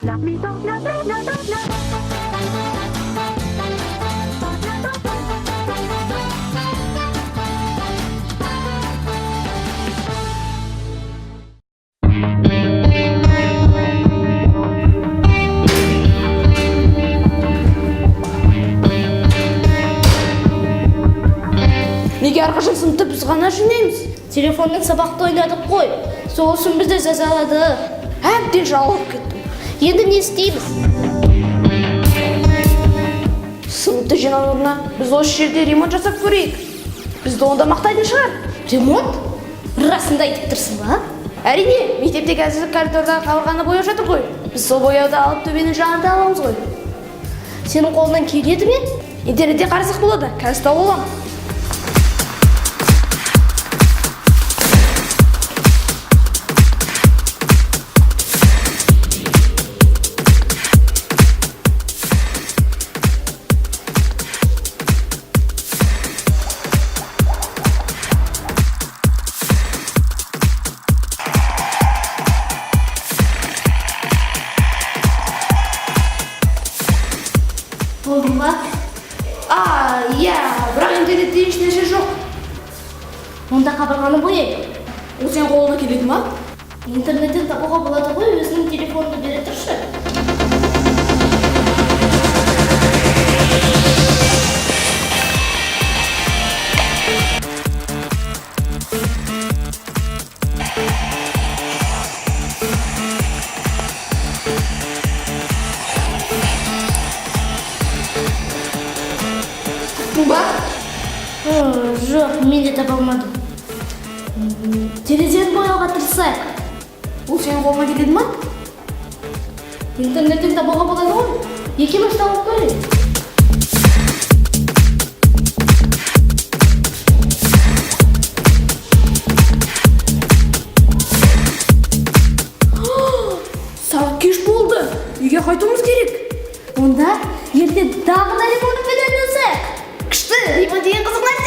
La mi do la do la do la. La do do. Неге әрқашан сыныпты біз ғана жинаймыз? Телефонмен сабақты ойнадық қой. Сол үшін бізді жазалады. Әбден жалығып кеттім. Енді не істейміз? Сыныпты жинау орнына біз осы жерде ремонт жасап көрейік. Бізді онда мақтайтын шығар. Ремонт? Расында айтып тұрсың ба? Әрине, мектепте қазір коридордағы қабырғаны бояп жатыр ғой. Біз сол бояуды алып төбені жаңарта аламыз ғой. Сенің қолыңнан келеді ме? Интернетте қарасақ болады, қазір тауып аламын. Болдың ба? А, иә, бірақ интернетте ешнәрсе жоқ. Онда қабырғаны бояйық. Ол сенің қолыңа келеді ма? Интернеттен табуға болады ғой, өзіңнің телефоныңды бере тұршы. Таптың ба? О, жоқ, мен де таба алмадым. Терезені бояуға тырысайық. Ол сенің қолыңа келеді ма? Интернеттен табуға болады ғой. Екеуміз тауып көрейік. Сағат кеш болды. Үйге қайтуымыз керек. Онда ертең тағы да ремонтпен айналысайық. Күшті, ремонт деген қызық.